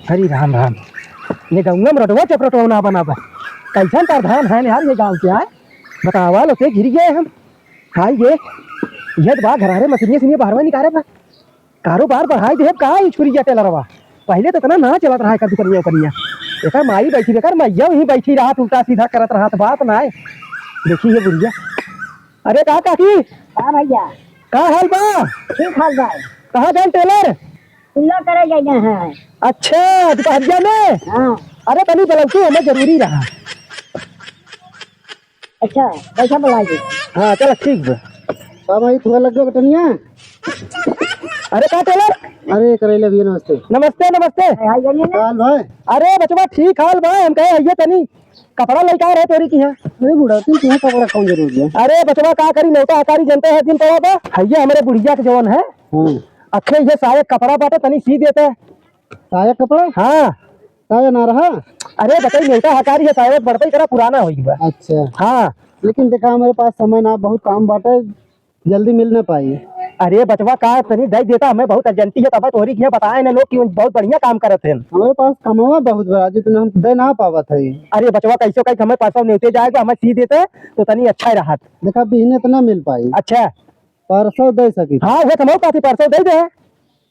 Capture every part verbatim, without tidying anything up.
हरी राम राम। ये गौंगा में रोडवा चौक रोडवा ना बना बा। कैसन प्रधान है यार ये गाँव के, आय? बतावा लो ते गिर गए हम। हाय ये, ये तो बा घरारे मशीनिया सिनिया बाहरवा निकारे बा। कारोबार बढ़ाई देब का ई छुरिया टेलरवा? पहिले तो इतना ना चलत रहा एकर दुकनिया उकनिया। एकर माई बैठी, एकर मैया वहीं बैठी रहत, उल्टा सीधा करत रहत, बात ना आए। देखी ये बुढ़िया। अरे का काकी? का भैया? का हाल बा? ठीक हाल बा। कहाँ गए टेलर? कुल्ला करे गए हैं। अच्छा, दुपहरिया में? हाँ। अरे तनी बलौती हमें जरूरी रहा। अच्छा, पैसा बुलाई दे। हाँ, चलो ठीक बा। का भाई, थुआ लग गया बटनिया? अरे का टेलर? अरे करैला भैया, नमस्ते। नमस्ते, नमस्ते। हाय, हाय, हाय, हाय। का हाल भाई? अरे बचवा, ठीक हाल बा। हम कहे, "भैया तनी कपड़ा लइका रहे तोरी किहाँ।" अरे बूढ़ा, तुम तुम्हें कपड़ा कौन जरूरी है? अरे बचवा, का करी, नेवता हकारी जनते है, दिन पड़ा बा। भैया हमरे बुढ़िया के जवन है, हाँ। अखे ये साया कपड़ा बाटे, तनी सी देते। साया कपड़ा? हाँ। साया ना रहा? अरे बताई, नेवता हकारी है, साया बढ़ते करा पुराना हो गया। अच्छा। हाँ। लेकिन देखा, हमारे पास समय ना, बहुत काम बाटे, जल्दी मिल ना पाई। अरे बचवा, का तनी दे देता, हमें बहुत अर्जेंटी है, तब तोहरी किहाँ बताए ना लोग कि बहुत बढ़िया काम करत हैं। हमारे पास कमावा बहुत बा, जितना हम दे ना पावत है। अरे बचवा, कैसे कहीं हमें परसों नेवते जाएगा, हमें सी देते तो तनी अच्छा ही रहत। देखा, बिहने तो ना मिल पाई। अच्छा। परसों दे सकी। हाँ, वो तो हम कहती परसों दे दे।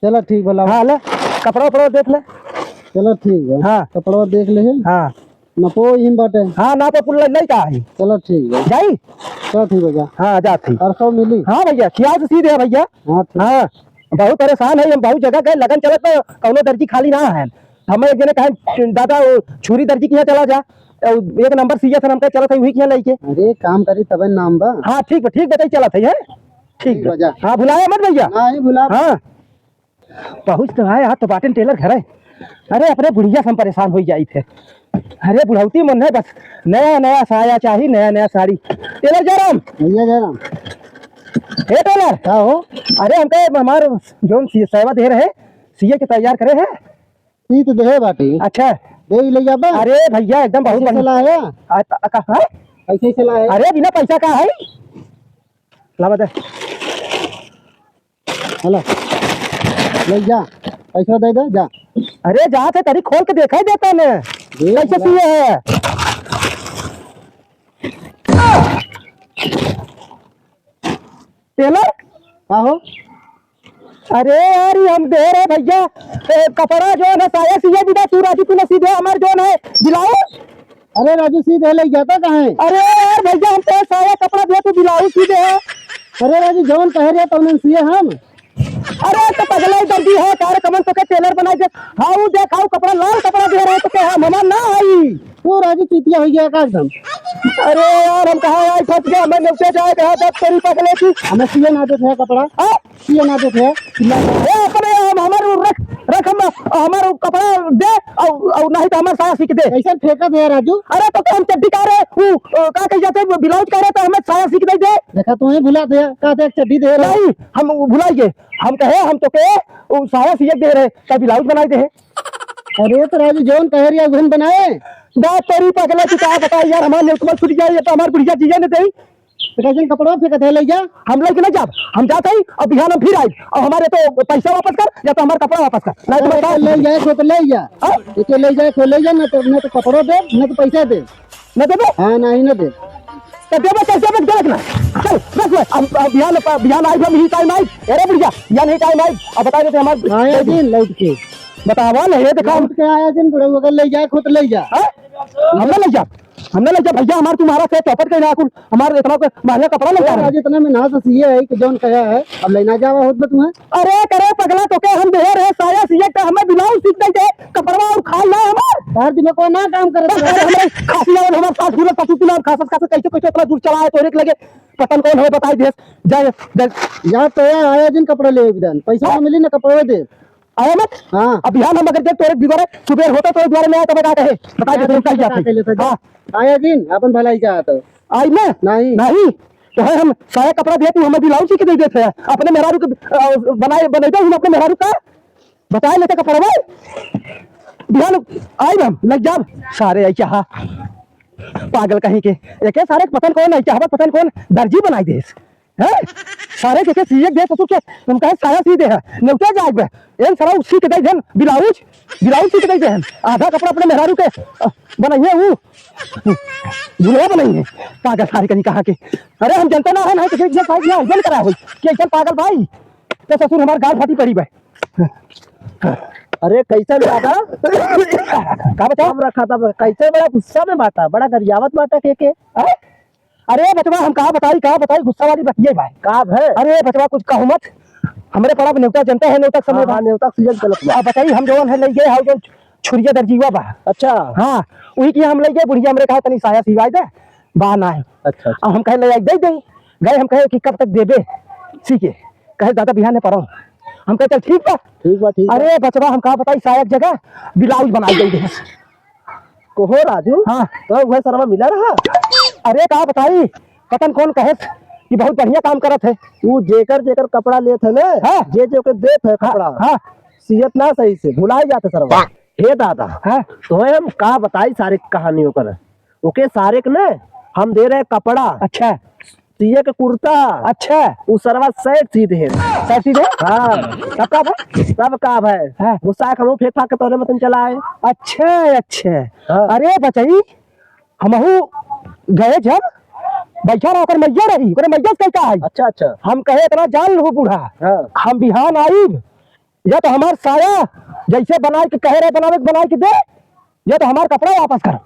चला ठीक बा, लावा। हाँ, ले, कपड़ा उपड़ा देख ले। चला ठीक बा। हाँ। कपड़ा देख ले। हाँ। नपो इहिन बाटे। हाँ, नापो कुल ले, ले का है? चला ठीक बा। जाई? चला ठीक बा, जा। हाँ, जा ठीक। और सब मिली? हाँ भैया, खियाल से सी दे भैया। हाँ, ठीक। हाँ, बहुत परेशान है हम, बहुत जगह गए, लगन चलत बा, कौनो दर्जी खाली ना है। हमें एक जने कहे, "दादा, वो छुरी दर्जी किहाँ चला जा, एक नंबर सीए थे, हम कहे चलत है, वही किहाँ लइके।" अरे, काम करी तबे नाम बा। हाँ, ठीक बा, ठीक बा, चलत है, हैं? ठीक ठीक बा। बा, जा। हाँ, भुलाया मत भैया। नहीं भुला। हाँ। पहुँच तो आए, आज तो बाटेन टेलर घरे। अरे, अपने बुढ़िया से हम परेशान हो जाई थे। अरे, बुढ़ौती मन है बस, नया नया साया चाही, नया नया साड़ी। टेलर जयराम। भैया जयराम। हे टेलर। का हो? अरे, हमके हमार जौन सी-, साया दे रहे, सीए के तैयार करे है। सी तो देहे बाटी। अच्छा। दे ही ले जाबा। अरे भैया, एकदम बहुत कैसे बढ़िया। सिला है? आ, आ, का, हाँ? कैसे सिला है? अरे, बिना पैसा का है? लावा दे। हला, ले जा, पैसा दे दे, जा। अरे जा थे, तनी खोल के देखा ही देता ने। देख कैसे ले। सिए है? टेलर? का हो? अरे यार, ये हम दे रहे भैया, ए, कपड़ा जौन है, साया सिए बिना तू राजू, तूने सीधे हमार जौन है, ब्लाउज। अरे राजू, सीधे ले जाता कहाँ है? अरे यार भैया, हम तो साया कपड़ा दे, तू ब्लाउज सीधे है। अरे राजू, जौन कहे रहे तौन सिए हम। अरे तो पगला ही दर्जी है, कार्यक्रम तो के टेलर बनाई दे। हाउ देख, हाउ कपड़ा, लाल कपड़ा दे रहे तो के हम, हमार ना आई। तू राजू चुतिया हो गया का एकदम? अरे यार, हम कहाँ आई, फंस गया, मैं नेवते जाए कहा, दस तेरी पगले की। हमें सिए ना देते हैं कपड़ा। हाँ? सिए ना देते हैं। ए, अपने हम, हमार रख, रख हम, हमार कपड़ा दे, और, और नहीं तो हमार साया सीख दे। कैसे फेंका दे राजू? अरे तो हम चड्डी का रे, ऊ, अ, का कही जाते हैं, ब्लाउज का रे तो हमें साया सीख दे दे। देखा, तू ही भुला दे, का दे चड्डी दे रहा। नहीं, हम उ भुलाई गए। हम कहे, हम तो के उ साया सियक दे रहे, का ब्लाउज बनाई दे। अरे तो राजू जौन कहे रही है, उहन बनाए। बात तेरी पगला की का बताई यार, हमार नेउतवा छूट जाए, ये तो हमार बुढ़िया जिया ने दे। तो कैसे कपड़ा फेंकत है, ले जा। हम लेके ना जाब, हम जात हई और बिहान हम फिर आइब। और हमारे तो पैसा वापस कर या तो हमार कपड़ा वापस कर, नहीं तो मैं अरे, बात ले जाए, खो तो ले जा। हाँ? इके ले जाए, खो ले जा, ना तो, ना तो कपड़ा दे, ना तो पैसा दे। न देबे? हाँ, नहीं, न दे। तो देबे, चल, देबे, देबे ना। चल, रख ले। अब, अब बिहान, बिहान आइब, हम ही टाइम आइब। अरे बुढ़िया, बिहान ही टाइम आइब। अब बता देते हमार आया दिन लौट के। बतावा ले, ये देखा। लौट के आया दिन बुढ़ऊ, अगर ले जाए, खुद ले जा। हाँ? हम ना ले जा। हम ना ले जा भैया, हमार तुम्हारा से चौपट के ना कुल, हमार इतना को महंगा कपड़ा ले जा रहे हैं। आज इतना में ना तो सीए है कि जौन कहा है, अब लेना जावा होत बा तुम्हें। अरे करे पगला, तोके हम देहे रहे साया सिए, ते हमें ब्लाउज सीख दे दे, कपड़वा और खाल ना हमार। तार दिमाग को ना काम करत बस, है। अरे हमारे खासी आवे, हमार सास पूरा ससुर पूरा खासत खासत कैसे कैसे इतना दूर चला है, तोरे के लगे पतन कौन हमें बताई देस। जा, जा। यार तो यार आया दिन कपड़ा ले विधान, पैसा ना मिली ना कपड़ा दे। आया मत? हाँ। अब बिहान हम अगर देख तोरे दुआरे सुबेर होता, तोरे दुआरे में आया तब का कहे? बताई दे, तुम कल जाते। हाँ। आया दिन अपन भलाई चाहत हो। आई ना? नहीं। नहीं। तो है हम साया कपड़ा दे, तू हमें ब्लाउज सीख के दे देते हैं। अपने मेहरारू के, अ, बनाए, बने दे हम अपने मेहरारू का। बताए लेते कपड़वा। बिहान आइब हम, लग जाब। सारे आई क्या, हाँ। पागल कहीं के। एके सारे पतन कौन है, क्या हमार पतन कौन? दर्जी बनाई देस। हैं? सारे के, के सिए के दे ससुर के, हम कहे साया सी दे है, नेवता जाए बे। एन सारा उ सी के दे देन, ब्लाउज, ब्लाउज सी के दे देन। आधा कपड़ा अपने मेहरारू के, अ, बनाइए उ, झुलवा बनाइए। पागल सारे कहीं कहाँ के। अरे हम जनता ना है ना, तो फिर ये साइड में अइसन करा होई कि अइसन पागल भाई, तो ससुर हमार गाल फाटी पड़ी बे। अरे कैसन बाटा? का बचा? कम रखा था, कैसे बड़ा गुस्सा में बाटा, बड़ा गरियावत बाटा के के? हैं? अरे बचवा, हम का बताई, का बताई, गुस्सा वाली बतिये भाई। का भय? अरे बचवा, कुछ कहू मत, हमरे पड़ा नेवता जनता है, नेवता के समय हाँ, बा। हाँ, नेवता के सीजन चलत बा। अब बताई, हम जवन है लइ गए, हाउ जवन छुरिया दर्जीवा बा। अच्छा। हाँ, वही के हम लइ गए, बुढ़िया हमरे कहा तनी साया सिवाई दे, बा ना है। अच्छा, अच्छा। अब हम कहे ले आई दे दे, गए हम कहे कि कब तक देबे सी के, कहे दादा बिहाने पड़ो। हम कहे चल ठीक बा। ठीक बा, ठीक बा। अरे बचवा, हम का बताई, साया के जगह ब्लाउज बनाई दे दे। कोहो राजू, हाँ। तो वह सरवा मिला रहा? अरे का बताई, पतन कौन कहेस कि बहुत बढ़िया काम करत है। उ जेकर जेकर कपड़ा लेत है ना, हाँ। जे जे ओके देत है हाँ, कपड़ा, हाँ। सियत ना सही से, भुलाई जात है सरवा। हे दादा, हाँ। तोहे हम का बताई सारे कहानी ओकर। ओके सारे के ना हम दे रहे कपड़ा। अच्छा। सिए के कुर्ता। अच्छा। उ सरवा सेट सी दे। सेट सी दे? हाँ। तब का भाई? तब का भाई? हाँ। गुस्सा के हमहू फेंक फाक के तोरे मतन चला आए। अच्छा, अच्छा। हाँ। अरे बचई, हमहू गए जब, बैठा रहा, ओकर मइया रही, ओकर मइया से कही का है? अच्छा, अच्छा। हम कहे, "इतना जान लहू बूढ़ा, हाँ। हम बिहान आइब, या तो हमार साया जैसे बनाए के कहे रहे बनावे के, बनाए के दे, या तो हमार कपड़ा वापस कर।"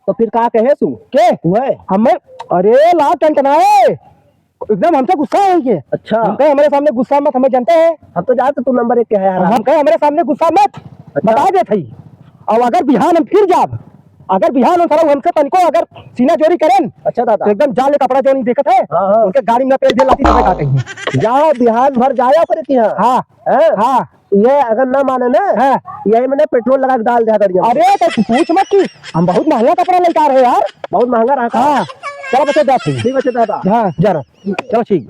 तो फिर का कहे सु? के? वह? हमें, अरे लाल टंटनाए, एकदम हमसे गुस्सा है ये। अच्छा। हम कहे, "हमारे सामने गुस्सा मत, हमें जानते हैं।" हम तो जानते तू नंबर एक के है यार। हम कहे, "हमारे सामने गुस्सा मत, अच्छा। बता देत हई। और अगर बिहान हम फिर जाब, अगर बिहान हम साला हमसे तनिको अगर सीना जोरी करेन, अच्छा दादा। तो एकदम जाले कपड़ा जो नहीं देखत है, हाँ, हाँ। उनके गाड़ी में पेल दे लाती तो मैं का कहीं।" जाओ बिहान भर जाया ओकरे के यहाँ। हाँ। हैं? हाँ। ये अगर ना माने ना, हाँ। यही मैंने पेट्रोल लगा के डाल दिया गाड़िया में। अरे तो तू पूछ मत कि हम बहुत महंगा कपड़ा लेके आ रहे यार। बहुत महंगा रहा का? हाँ। चलो बच्चे, जाते हैं। ठीक बच्चे दादा। हाँ, जा रहा। चलो ठीक।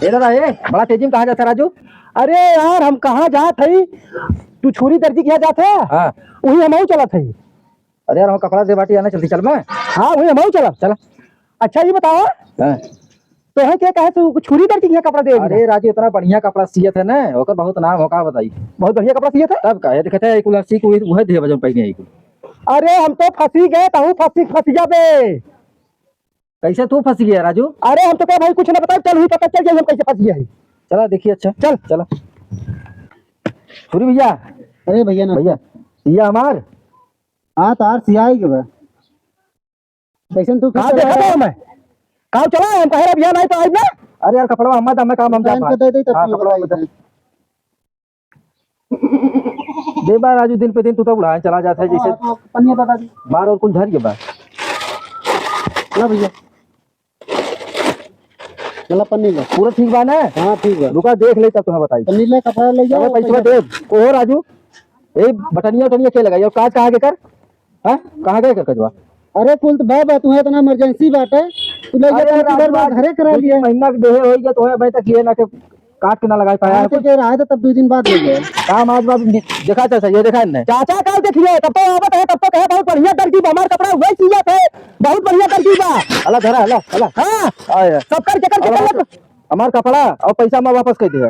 ए दादा, ए, बड़ा तेजी में कहाँ जाता राजू? अरे यार, हम कहाँ जात हई? तू छुरी दर्जी के यहाँ जात है? हाँ। वही हमहू चलत हई। अरे यार, हम कपड़ा दे बाटी आना, जल्दी चल बे। हाँ, वही हमहू चलब। चल। अच्छा, ये बताओ, हाँ। तोहे के कहे तू छुरी दर्जी के यहाँ कपड़ा दे? अरे राजू, इतना बढ़िया कपड़ा सियत है ना, ओकर बहुत नाम हो, का बताई। बहुत बढ़िया कपड़ा सियत है? तब का, ये देखत है, कुल अस्सी को वही दे वजन पहने आई कुल। अरे हम तो फंसी गए, तहू फंसी, फंसी जाबे। कैसे तू फंस गया राजू? अरे हम तो कहे भाई कुछ ना बताओ, चल हुई पता चल जाई हम कैसे फंस गया है। चला देखिए, अच्छा। चल। चला। छुरी भैया। अरे भैया ना। भैया, ये हमार। हाँ, तार सियाई के बा। कैसन तू का देखा था मैं? का चला, हम कहे रहे भैया नहीं तो आइब ना। अरे यार, कपड़वा हमार, हमें काम हम टाइम जात पे दे दे, तब हाँ, हम कपड़वा बताई। बता। दे बा राजू, दिन पे दिन तू तो बुढ़ाए चला जाता है जैसे। हाँ, हाँ, पन्नी बता दी। बार और कुल धर के बा। ला भैया। चला पन्नी ला। पूरा ठीक बा ना? हाँ, ठीक बा। रुका, देख ले तब तुम्हें बताई। पन्नी ले, कपड़ा ले जाओ, अबे पैसा पैसा दे। को हो राजू? ए बटनिया उटनिया के लगाई और काज कहाँ के कर? हाँ? कहाँ गए कजवा? अरे कुल तो बा, बा, तुम्हें इतना इमरजेंसी बाटे, तू ले जा, अरे तू राजू, इधर बा, आज घरे करा दो तीन लिया। महीना के देहे होई गया, तोहे अबे तक ये ना के काट के ना लगाए पाया हाँ, है तो कुछ। के रहा है तो तब दो दिन बाद ले गए। काम आज बात दि-, देखा चाचा, ये देखा इनने। चाचा काल देखिए, तब तो आवत है, तब तो कहे बहुत बढ़िया दर्जी बा, हमार कपड़ा वही सियत है, बहुत बढ़िया दर्जी बा। हला धरा, हला, हला। हाँ, आया। सब कर, जकर, जकर हला, लग- हमार कपड़ा और पैसा मैं वापस कर दिया।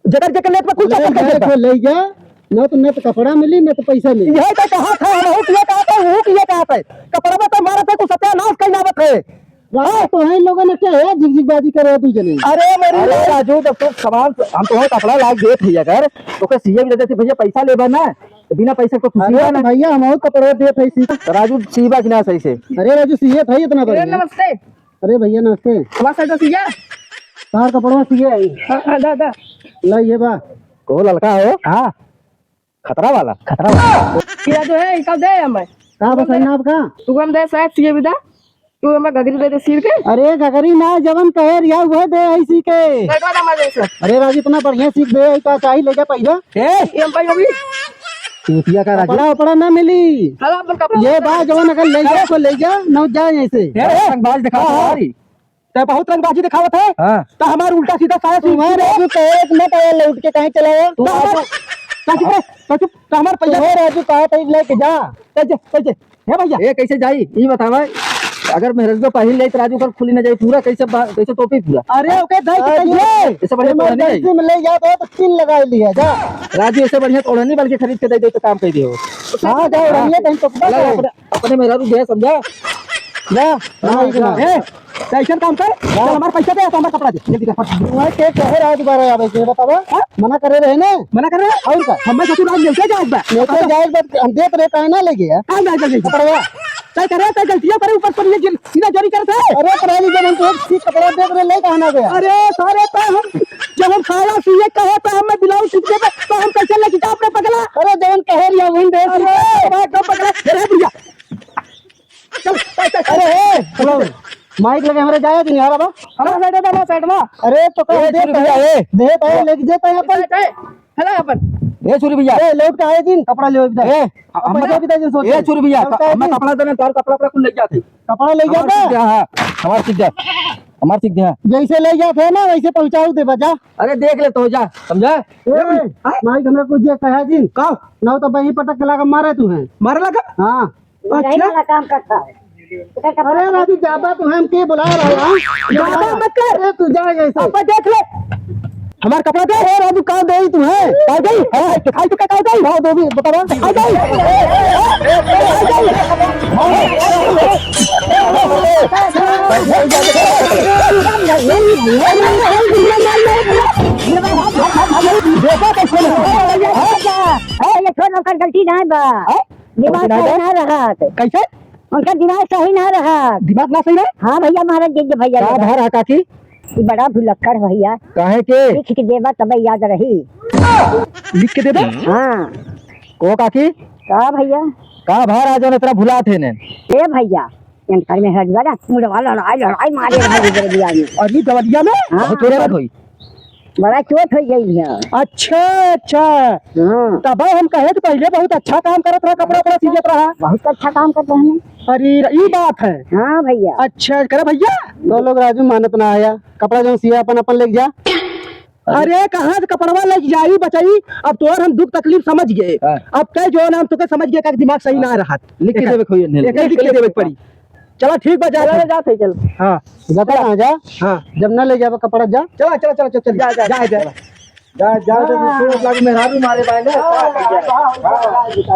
जेकर जेकर लेत बा कुल ले, चाकर कर ले, देत बा। ले जा, न तो, न तो कपड़ा मिली, न तो पैसा मिली। यही तो कहा था, हम हूँ किया कहा था, हूँ किया कहा था। कपड़ा में तो मारत है, कुछ सत्यानाश कहीं आवत है। रात तो है लोगों ने क्या है, झिकझिकबाजी करे दू जने। अरे मेरी अरे राजू, जब तू सामान, हम तुम्हें कपड़ा लाग देत भैया कर, तो के सीएम जैसे भैया पैसा लेबा ना, तो बिना पैसे को खुशी अरे बा ना। भैया, हम और कपड़ा देत है इसी। तो राजू सीबा कि ना सही से? अरे राजू, सीए था इतना अरे बढ़िया। नमस्ते। अरे भैया, नमस्ते। हमार साइड से सिया? तार कपड़वा सिए आई। हाँ, हाँ, दा, दा। ला, ये बा। कहो ललका हो? हाँ। खतरा वाला? खतरा वाला। सिया जो है, इनका दे हमें। का बस है ना आपका? तू हम दे साहब सिए विदा। तू हमें घघरी दे दे सिर के। अरे घघरी ना, जवन कहे रिया वह दे आई सी के। दे दो ना हमारे से। अरे राजू, इतना बढ़िया सीख दे आई का, चाही ले जा पैसा। ए? ये हम भाई अभी। चूतिया का राजू। कपड़ा उपड़ा ना मिली। हला अपन कपड़ा ये बा जवन अगर ले जा तो ले जा, न जा ऐसे। ए, ए, रंगबाज दिखावत हाँ, हाँ। हमारी। ते बहुत रंगबाजी दिखावत है। हाँ। तो हमार उल्टा सीधा साया सीख तुम्हारे सीखे। अभी तो एक मत आया लौट के कहीं चला गया। तो हमार, तो चुप रह, तो चुप, तो हमार पैसा। तुम्हारे अभी कहा था लेके जा। कैसे, कैसे? हे भैया। ए, कैसे जाई? ई बतावा। अगर मेहररुआ पहिर लेई त राजू ओकर खुली न जाई पूरा, कैसे बा-, कैसे टोपी पूरा? अरे, ओके, दे के राजू, कहिए। ऐसे बढ़िया तो नहीं। इमरजेंसी में ले जात हो तो तीन लगा लिया, जा। राजू, ऐसे बढ़िया तो ओढ़नी बल्कि खरीद के दे दे तो काम कर दे हो। हाँ, जा, ओढ़निया कहीं तो चला, अपने, अपने मेहरारू दे, समझा? जा, हाँ, हाँ, जा। ए, तो ऐसा काम कर, जा। चल, हमारा पैसा दे, तो हमारा कपड़ा दे, जल्दी कर, फट। मैं के कहे रहा दोबारा आवे के, बतावा? हाँ? मना करे रहे ना? मना करे रहे? और का? हमें ससुर आज लेके जाए बा। लेके जाए बा, हम देत रहे, काहे ना ले गया? काहे ना ले गया? कपड़वा। तय करे, तय गलतियाँ करे, ऊपर पर ये गिर-, सीना चोरी करत है। अरे, तो रानी, जब हम तो एक सीख कपड़ा देख रहे, ले कहाँ ना गया? अरे, सारे तो हम, जब हम साया सीए कहे, तो हमें ब्लाउज सीख देबे, तो हम कैसे लेके जाओ अपने पगला? अरे, जवन कहे रिया, वही दे अरे, सीख। बात तो पगला, अरे, बुढ़िया। चल, चल, चल, चल। अरे, ए, चलो, माइक लगे हमरे जाए दिन यार, अब। हमारा साइड में, हमारा साइड में। अरे, तो कह ए, दे, सुन भैया, ए। दे, तो लेके जाता है अपन। ए, ए, हेलो अपन। ए, सूरी भैया। ए, लौट के आए दिन, कपड़ा ले इधर। ए, हम कपड़ा भी दे दिन सोच। ए, सूरी भैया, लौट के आए हमें दिन। कपड़ा देने, तार कपड़ा, कपड़ा कुल ले जाते। कपड़ा ले हमार जाता? सीख दे, हाँ, हमार सीख दे, हमार सीख दे, हाँ। जैसे ले जाते हैं ना, वैसे पहुँचाऊ दे बजा। अरे, देख ले तो जा, समझा? ए, हाँ? माइक हमरा कुछ जे कहा दिन। का? ना तो वहीं पटक के लाकर मारे तू है। मारे लगा? हाँ। अच्छा। वाला काम करता है। अरे राजू, ज्यादा तो हम के बुला रहा है? ज्यादा मत कर। अरे तू जा जैसे। अब देख ले। हमार कपड़ा दे। ए राजू, का दे तू है? का दे? हाँ, दिखाई चुका का दे? हाँ, दे भी, बता रहा। का दे? का दे? देखो कैसे है। हाँ, ये छोड़, ओकर गलती ना बा। हाँ? दिमाग गलती ना सही बा? ना रहत। कैसे? उनका दिमाग सही ना रहा। दिमाग ना सही रहा? हाँ भैया, महाराज जी के भैया का लगा। भा रहा काकी? ई बड़ा भुलक्कड़ भैया। काहे के? लिख के देबा तबे याद रही। लिख के देबे? हाँ। को काकी? का भैया? का भा रहा जौन इतना भुलात है ने? ए भैया, इनकर में हट गया, मुड़वा लड़ाई, लड़ाई मारे रहा इधर दिया में। अरे दवलिया में? हाँ। बहुत जोरे बात होई। बड़ा चोट हो गई है। अच्छा, अच्छा। हाँ। तब हम कहे तो पहले बहुत अच्छा काम करत रहा, कपड़ा उपड़ा सियत रहा। बहुत अच्छा काम करते हैं। अरे, ई बात है। हाँ भैया। अच्छा, करे भैया। तो लोग राजू मानत ना आया, कपड़ा जो सिया अपन, अपन लेके जा। अरे, कहाँ से कपड़वा लेके जाई बचाई? अब तोर हम दुख तकलीफ समझ गए। हाँ। अब तय जो नाम तोके समझ गए, का दिमाग सही ना रहा। लिख के देवे खोइए, लिख के देवे पड़ी। चला, ठीक बा, जा चला, फिर। जा, फिर चल। हाँ। बता कहाँ जा? हाँ। जब ना ले जाबे कपड़ा, जा। चला, चला, चला, चल, चल। जा, जा, जा, जा। जा, जा, जा, हाँ। तो लाग मेहरारू मारे बाय ले। हाँ, हाँ, हाँ।